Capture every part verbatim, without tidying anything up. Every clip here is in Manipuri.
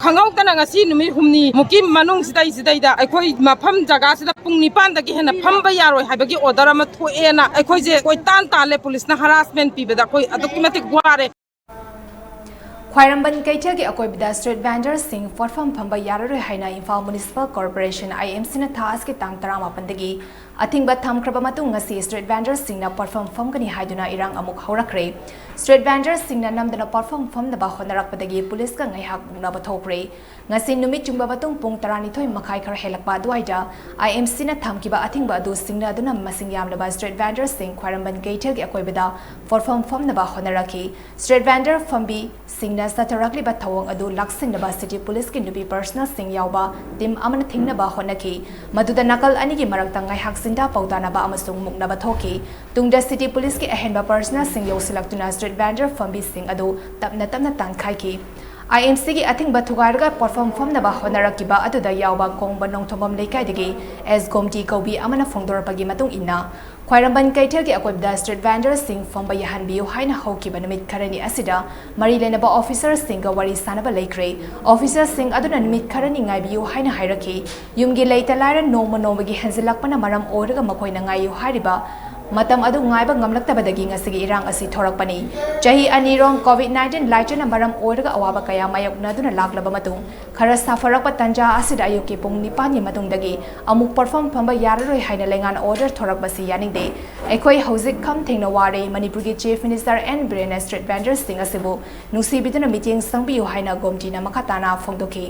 ꯈꯪꯍꯧꯗꯅ ꯉꯁꯤ ꯅꯨꯃꯤꯠ ꯍꯨꯝꯅꯤꯃꯨꯛꯀꯤ ꯃꯅꯨꯡꯁꯤꯗꯩꯁꯤꯗꯩꯗ ꯑꯩꯈꯣꯏ ꯃꯐꯝ ꯖꯒꯥꯁꯤꯗ ꯄꯨꯡ ꯅꯤꯄꯥꯟꯗꯒꯤ ꯍꯦꯟꯅ ꯐꯝꯕ ꯌꯥꯔꯣꯏ ꯍꯥꯏꯕꯒꯤ order ꯑꯃ ꯊꯣꯛꯑꯦꯅ ꯑꯩꯈꯣꯏꯁꯦ ꯀꯣꯏꯇꯥꯟ ꯇꯥꯜꯂꯦ꯫ Police ꯅ harassment ꯄꯤꯕꯗ ꯑꯩꯈꯣꯏ ꯑꯗꯨꯛꯀꯤ ꯃꯇꯤꯛ ꯋꯥꯔꯦ꯫ ꯈ꯭ꯋꯥꯏꯔꯝꯕꯟ ꯀꯩꯊꯦꯜꯒꯤ ꯑꯀꯣꯏꯕꯗ street vendor ꯁꯤꯡ ꯄꯣꯠꯐꯝ ꯐꯝꯕ ꯌꯥꯔꯔꯣꯏ ꯍꯥꯏꯅ Imphal Municipal Corporation, I M C ꯅ ꯊꯥ ꯑꯁꯤꯒꯤ ꯇꯥꯡ ꯇꯔꯥꯃꯥꯄꯟꯗꯒꯤ ꯑꯊꯤꯡꯕ ꯊꯝꯈ꯭ꯔꯕ ꯃꯇꯨꯡ, ꯉꯁꯤ street vendor ꯁꯤꯡꯅ ꯄꯣꯠꯐꯝ ꯐꯝꯒꯅꯤ ꯍꯥꯏꯗꯨꯅ ꯏꯔꯥꯡ ꯑꯃꯨꯛ ꯍꯧꯔꯛꯈ꯭ꯔꯦ꯫ Street vendor ꯁꯤꯡꯅ ꯅꯝꯗꯨꯅ ꯄꯣꯠꯐꯝ ꯐꯝꯅꯕ ꯍꯣꯠꯅꯔꯛꯄꯗꯒꯤ police ꯀ ꯉꯥꯏꯍꯥꯛ ꯃꯨꯛꯅꯕ ꯊꯣꯛꯈ꯭ꯔꯦ꯫ ꯉꯁꯤ ꯅꯨꯃꯤꯠ ꯆꯨꯡꯕ ꯃꯇꯨꯡ ꯄꯨꯡ ꯇꯔꯥꯅꯤꯊꯣꯏ ꯃꯈꯥꯏ ꯈꯔ ꯍꯦꯜꯂꯛꯄ ꯑꯗꯨꯋꯥꯏꯗ I M C ꯅ ꯊꯝꯈꯤꯕ ꯑꯊꯤꯡꯕ ꯑꯗꯨ ꯁꯤꯡꯅꯗꯨꯅ ꯃꯁꯤꯡ ꯌꯥꯝꯂꯕ street vendor ꯁꯤꯡ ꯈ꯭ꯋꯥꯏꯔꯝꯕꯟ ꯀꯩꯊꯦꯜꯒꯤ ꯑꯀꯣꯏꯕꯗ ꯄꯣꯠꯐꯝ ꯐꯝꯅꯕ ꯍꯣꯠꯅꯔꯛꯈꯤ꯫ Street vendor ꯐꯝꯕꯤ ꯁꯤꯡꯅ ꯆꯠꯊꯔꯛꯂꯤꯕ ꯊꯧꯑꯣꯡ ꯑꯗꯨ ꯂꯥꯛꯁꯤꯟꯅꯕ city police ꯀꯤ ꯅꯨꯄꯤ personnel ꯁꯤꯡ ꯌꯥꯎꯕ team ꯑꯃꯅ ꯊꯤꯡꯅꯕ ꯍꯣꯠꯅꯈꯤ꯫ ꯃꯗꯨꯗ ꯅꯥꯀꯜ ꯑꯅꯤꯒꯤ ꯃꯔꯛꯇ ꯉꯥꯏꯍꯥꯛ ꯆꯤꯟꯗꯥ ꯄꯥꯎꯗꯥꯅꯕ ꯑꯃꯁꯨꯡ ꯃꯨꯛꯅꯕ ꯊꯣꯛꯈꯤ꯫ ꯇꯨꯡꯗ city police ꯀꯤ ꯑꯍꯦꯟꯕ personnel ꯁꯤꯡ ꯌꯧꯁꯤꯜꯂꯛꯇꯨꯅ street vendor ꯐꯝꯕꯤꯁꯤꯡ ꯑꯗꯨ ꯇꯞꯅ ꯇꯞꯅ ꯇꯥꯟꯈꯥꯏꯈꯤ꯫ I M C ꯒꯤ ꯑꯊꯤꯡꯕ ꯊꯨꯒꯥꯏꯔꯒ ꯄꯣꯠꯐꯝ ꯐꯝꯅꯕ ꯍꯣꯠꯅꯔꯛꯈꯤꯕ ꯑꯗꯨꯗ ꯌꯥꯎꯕ ꯀꯣꯡꯕ ꯅꯣꯡꯊꯣꯝꯕꯝ ꯂꯩꯀꯥꯏꯗꯒꯤ S ꯒꯣꯝꯇꯤ ꯀꯧꯕꯤ ꯑꯃꯅ ꯐꯣꯡꯗꯣꯔꯛꯄꯒꯤ ꯃꯇꯨꯡ ꯏꯟꯅ, ꯈ꯭ꯋꯥꯏꯔꯝꯕꯟ ꯀꯩꯊꯦꯜꯒꯤ ꯑꯀꯣꯏꯕꯗ street vendor ꯁꯤꯡ ꯐꯝꯕ ꯌꯥꯍꯟꯕꯤꯌꯨ ꯍꯥꯏꯅ ꯍꯧꯈꯤꯕ ꯅꯨꯃꯤꯠ ꯈꯔꯅꯤ ꯑꯁꯤꯗ ꯃꯔꯤ ꯂꯩꯅꯕ officer ꯁꯤꯡꯒ ꯋꯥꯔꯤ ꯁꯥꯅꯕ ꯂꯩꯈ꯭ꯔꯦ꯫ Officer ꯁꯤꯡ ꯑꯗꯨꯅ ꯅꯨꯃꯤꯠ ꯈꯔꯅꯤ ꯉꯥꯏꯕꯤꯌꯨ ꯍꯥꯏꯅ ꯍꯥꯏꯔꯛꯈꯤ꯫ ꯌꯨꯝꯒꯤ ꯂꯩꯇ ꯂꯥꯏꯔ ꯅꯣꯡꯃ ꯅꯣꯡꯃꯒꯤ ꯍꯦꯟꯖꯤꯜꯂꯛꯄꯅ ꯃꯔꯝ ꯑꯣꯏꯔꯒ ꯃꯈꯣꯏꯅ ꯉꯥꯏꯌꯨ ꯍꯥꯏꯔꯤꯕ ꯃꯇꯝ ꯑꯗꯨ ꯉꯥꯏꯕ ꯉꯝꯂꯛꯇꯕꯗꯒꯤ ꯉꯁꯤꯒꯤ ꯏꯔꯥꯡ ꯑꯁꯤ ꯊꯣꯔꯛꯄꯅꯤ꯫ ꯆꯍꯤ ꯑꯅꯤꯔꯣꯝ COVID nineteen ꯂꯥꯏꯆꯠꯅ ꯃꯔꯝ ꯑꯣꯏꯔꯒ ꯑꯋꯥꯕ ꯀꯌꯥ ꯃꯥꯌꯣꯛꯅꯗꯨꯅ ꯂꯥꯛꯂꯕ ꯃꯇꯨꯡ, ꯈꯔ ꯁꯥꯐꯔꯛꯄ ꯇꯥꯟꯖꯥ ꯑꯁꯤꯗ ꯑꯌꯨꯛꯀꯤ ꯄꯨꯡ ꯅꯤꯄꯥꯟꯒꯤ ꯃꯇꯨꯡꯗꯒꯤ ꯑꯃꯨꯛ ꯄꯣꯠꯐꯝ ꯐꯝꯕ ꯌꯥꯔꯔꯣꯏ ꯍꯥꯏꯅ ꯂꯩꯉꯥꯛꯅ order ꯊꯣꯔꯛꯄꯁꯤ ꯌꯥꯅꯤꯡꯗꯦ꯫ ꯑꯩꯈꯣꯏ ꯍꯧꯖꯤꯛ ꯈꯝ ꯊꯦꯡꯅ ꯋꯥꯔꯦ꯫ ꯃꯅꯤꯄꯨꯔꯒꯤ Chief Minister N ꯕꯤꯔꯦꯟꯅ street vendor ꯁꯤꯡ ꯑꯁꯤꯕꯨ ꯅꯨꯡꯁꯤꯕꯤꯗꯨꯅ ꯃꯤꯠꯌꯦꯡ ꯆꯪꯕꯤꯌꯨ ꯍꯥꯏꯅ ꯒꯣꯝꯇꯤꯅ ꯃꯈꯥ ꯇꯥꯅ ꯐꯣꯡꯗꯣꯛꯈꯤ꯫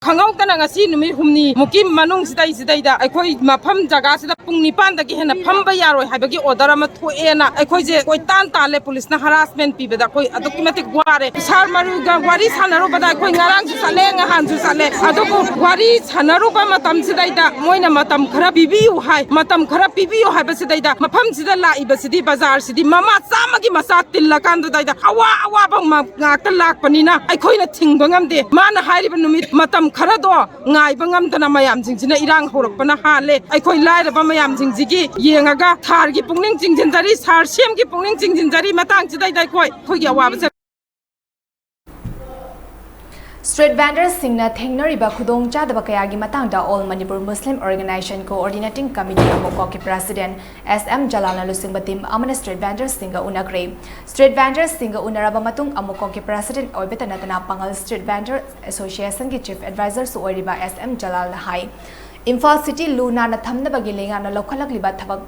ꯈꯪꯍꯧꯗꯅ ꯉꯁꯤ ꯅꯨꯃꯤꯠ ꯍꯨꯝꯅꯤꯃꯨꯛꯀꯤ ꯃꯅꯨꯡꯁꯤꯗꯩꯁꯤꯗꯩꯗ ꯑꯩꯈꯣꯏ ꯃꯐꯝ ꯖꯒꯥꯁꯤꯗ ꯄꯨꯡ ꯅꯤꯄꯥꯟꯗꯒꯤ ꯍꯦꯟꯅ ꯐꯝꯕ ꯌꯥꯔꯣꯏ ꯍꯥꯏꯕꯒꯤ order ꯑꯃ ꯊꯣꯛꯑꯦꯅ ꯑꯩꯈꯣꯏꯁꯦ ꯀꯣꯏꯇꯥꯟ ꯇꯥꯜꯂꯦ꯫ Police ꯅ harassment ꯄꯤꯕꯗ ꯑꯩꯈꯣꯏ ꯑꯗꯨꯛꯀꯤ ꯃꯇꯤꯛ ꯋꯥꯔꯦ꯫ Sir ꯃꯔꯨꯒ ꯋꯥꯔꯤ ꯁꯥꯟꯅꯔꯨꯕꯗ ꯑꯩꯈꯣꯏ ꯉꯔꯥꯡꯁꯨ ꯆꯠꯂꯦ, ꯅꯍꯥꯟꯁꯨ ꯆꯠꯂꯦ, ꯑꯗꯨꯕꯨ ꯋꯥꯔꯤ ꯁꯥꯟꯅꯔꯨꯕ ꯃꯇꯝꯁꯤꯗꯩꯗ ꯃꯣꯏꯅ ꯃꯇꯝ ꯈꯔ ꯄꯤꯕꯤꯌꯨ ꯍꯥꯏ꯫ ꯃꯇꯝ ꯈꯔ ꯄꯤꯕꯤꯌꯨ ꯍꯥꯏꯕꯁꯤꯗꯩꯗ ꯃꯐꯝꯁꯤꯗ ꯂꯥꯛꯏꯕꯁꯤꯗꯤ, ꯕꯖꯥꯔꯁꯤꯗꯤ ꯃꯃꯥ ꯆꯥꯝꯃꯒꯤ ꯃꯆꯥ ꯇꯤꯜꯂꯀꯥꯟꯗꯨꯗꯩꯗ ꯑꯋꯥ ꯑꯋꯥꯕ ꯉꯥꯛꯇ ꯂꯥꯛꯄꯅꯤꯅ ꯑꯩꯈꯣꯏꯅ ꯊꯤꯡꯕ ꯉꯝꯗꯦ꯫ ꯃꯥꯅ ꯍꯥꯏꯔꯤꯕ ꯅꯨꯃꯤꯠ ꯃꯇꯝ ꯈꯔꯗꯣ ꯉꯥꯏꯕ ꯉꯝꯗꯅ ꯃꯌꯥꯝꯁꯤꯡꯁꯤꯅ ꯏꯔꯥꯡ ꯍꯧꯔꯛꯄꯅ ꯍꯥꯜꯂꯦ꯫ ꯑꯩꯈꯣꯏ ꯂꯥꯏꯔꯕ ꯃꯌꯥꯝꯁꯤꯡꯁꯤꯒꯤ ꯌꯦꯡꯉꯒ ꯁꯥꯔꯒꯤ ꯄꯨꯛꯅꯤꯡ ꯆꯤꯡꯁꯤꯟꯖꯔꯤ, ꯁꯥꯔ ꯁꯤ ꯑꯦꯝꯒꯤ ꯄꯨꯛꯅꯤꯡ ꯆꯤꯡꯁꯤꯟꯖꯔꯤ꯫ ꯃꯇꯥꯡꯁꯤꯗꯩꯗ ꯑꯩꯈꯣꯏ ꯑꯩꯈꯣꯏꯒꯤ ꯑꯋꯥꯕꯁꯦ ꯁ꯭ꯇ꯭ꯔꯤꯠ ꯚꯦꯟꯗꯔꯁꯤꯡꯅ ꯊꯦꯡꯅꯔꯤꯕ ꯈꯨꯗꯣꯡꯆꯥꯗꯕ ꯀꯌꯥꯒꯤ ꯃꯇꯥꯡꯗ All Manipur Muslim Organisation Coordinating Committee ꯑꯃꯨꯛꯀꯣꯛꯀꯤ ꯄ꯭ꯔꯦꯁꯤꯗꯦꯟꯠ ꯑꯦꯁ ꯑꯦꯝ ꯖꯂꯥꯜꯅ ꯂꯨꯆꯤꯡꯕ ꯇꯤꯝ ꯑꯃꯅ ꯁ꯭ꯇ꯭ꯔꯤꯠ ꯚꯦꯟꯗꯔꯁꯤꯡꯒ ꯎꯅꯈ꯭ꯔꯦ꯫ ꯁ꯭ꯇ꯭ꯔꯤꯠ ꯚꯦꯟꯗꯔꯁꯤꯡꯒ ꯎꯅꯔꯕ ꯃꯇꯨꯡ ꯑꯃꯨꯛꯀꯣꯛꯀꯤ ꯄ꯭ꯔꯦꯁꯤꯗꯦꯟꯠ ꯑꯣꯏꯕꯇ ꯅꯠꯇꯅ ꯄꯥꯉꯜ ꯁ꯭ꯇ꯭ꯔꯤꯠ ꯚꯦꯟꯗꯔ ꯑꯦꯁꯣꯁꯤꯌꯦꯁꯟꯒꯤ ꯆꯤꯐ ꯑꯦꯗꯚꯥꯏꯖꯔꯁꯨ ꯑꯣꯏꯔꯤꯕ ꯑꯦꯁ ꯑꯦꯝ ꯖꯂꯥꯜꯅ ꯍꯥꯏ, ꯏꯝꯐꯥꯜ ꯁꯤꯇꯤ ꯂꯨ ꯅꯥꯟꯅ ꯊꯝꯅꯕꯒꯤ ꯂꯩꯉꯥꯛꯅ ꯂꯧꯈꯠꯂꯛꯂꯤꯕ ꯊꯕꯛ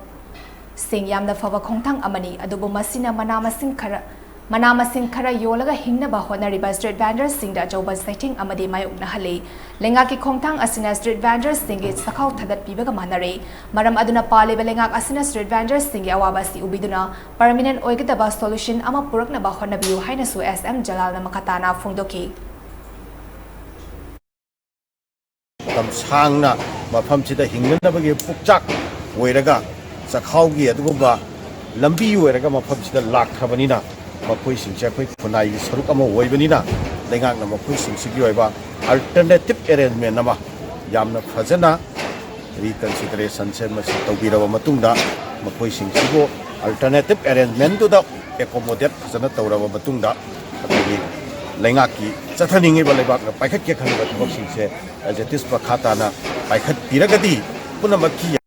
ꯁꯤꯡ ꯌꯥꯝꯅ ꯐꯕ ꯈꯣꯡꯊꯥꯡ ꯑꯃꯅꯤ, ꯑꯗꯨꯕꯨ ꯃꯁꯤꯅ ꯃꯅꯥ ꯃꯁꯤꯡ ꯈꯔ, ꯃꯅꯥ ꯃꯁꯤꯡ ꯈꯔ ꯌꯣꯜꯂꯒ ꯍꯤꯡꯅꯕ ꯍꯣꯠꯅꯔꯤꯕ ꯁ꯭ꯇ꯭ꯔꯤꯠ ꯚꯦꯟꯗꯔꯁꯤꯡꯗ ꯑꯆꯧꯕ ꯆꯩꯊꯦꯡ ꯑꯃꯗꯤ ꯃꯥꯌꯣꯛꯅꯍꯜꯂꯤ꯫ ꯂꯩꯉꯥꯛꯀꯤ ꯈꯣꯡꯊꯥꯡ ꯑꯁꯤꯅ ꯁ꯭ꯇ꯭ꯔꯤꯠ ꯚꯦꯟꯗꯔꯁꯤꯡꯒꯤ ꯆꯥꯛꯈꯥꯎ ꯊꯥꯗꯠꯄꯤꯕꯒ ꯃꯥꯟꯅꯔꯦ꯫ ꯃꯔꯝ ꯑꯗꯨꯅ ꯄꯥꯜꯂꯤꯕ ꯂꯩꯉꯥꯛ ꯑꯁꯤꯅ ꯁ꯭ꯇ꯭ꯔꯤꯠ ꯚꯦꯟꯗꯔꯁꯤꯡꯒꯤ ꯑꯋꯥꯕ ꯑꯁꯤ ꯎꯕꯤꯗꯨꯅ ꯄꯔꯃꯤꯅꯦꯟꯠ ꯑꯣꯏꯒꯗꯕ ꯁꯣꯂꯨꯁꯟ ꯑꯃ ꯄꯨꯔꯛꯅꯕ ꯍꯣꯠꯅꯕꯤꯌꯨ ꯍꯥꯏꯅꯁꯨ ꯑꯦꯁ ꯑꯦꯝ ꯖꯂꯥꯜꯅ ꯃꯈꯥ ꯇꯥꯅ ꯐꯣꯡꯗꯣꯛꯈꯤ꯫ ꯃꯇꯝ ꯁꯥꯡꯅ ꯃꯐꯝꯁꯤꯗ ꯍꯤꯡꯅꯅꯕꯒꯤ ꯄꯨꯛꯆꯥꯛ ꯑꯣꯏꯔꯒ ꯆꯥꯛꯈꯥꯎꯒꯤ ꯑꯗꯨꯒꯨꯝꯕ ꯂꯝꯕꯤ ꯑꯣꯏꯔꯒ ꯃꯐꯝꯁꯤꯗ ꯂꯥꯛꯈ꯭ꯔꯕꯅꯤꯅ, ꯃꯈꯣꯏꯁꯤꯡꯁꯦ ꯑꯩꯈꯣꯏ ꯈꯨꯟꯅꯥꯏꯒꯤ ꯁꯔꯨꯛ ꯑꯃ ꯑꯣꯏꯕꯅꯤꯅ, ꯂꯩꯉꯥꯛꯅ ꯃꯈꯣꯏꯁꯤꯡꯁꯤꯒꯤ ꯑꯣꯏꯕ ꯑꯜꯇꯔꯅꯦꯇꯤꯚ ꯑꯦꯔꯦꯟꯖꯃꯦꯟ ꯑꯃ ꯌꯥꯝꯅ ꯐꯖꯅ ꯔꯤꯀꯟꯁꯤꯗꯔꯦꯁꯟꯁꯦ ꯃꯁꯤ ꯇꯧꯕꯤꯔꯕ ꯃꯇꯨꯡꯗ, ꯃꯈꯣꯏꯁꯤꯡꯁꯤꯕꯨ ꯑꯜꯇꯔꯅꯦꯇꯤꯚ ꯑꯦꯔꯦꯟꯖꯃꯦꯟꯗꯨꯗ ꯑꯦꯀꯣꯃꯣꯗꯦꯠ ꯐꯖꯅ ꯇꯧꯔꯕ ꯃꯇꯨꯡꯗ, ꯑꯩꯈꯣꯏꯒꯤ ꯂꯩꯉꯥꯛꯀꯤ ꯆꯠꯊꯅꯤꯡꯉꯤꯕ, ꯂꯩꯕꯥꯛꯅ ꯄꯥꯏꯈꯠꯀꯦ ꯈꯜꯂꯤꯕ ꯊꯕꯛꯁꯤꯡꯁꯦ ꯑꯦꯖꯦꯇꯤꯁ ꯃꯈꯥ ꯇꯥꯅ ꯄꯥꯏꯈꯠꯄꯤꯔꯒꯗꯤ ꯄꯨꯝꯅꯃꯛꯀꯤ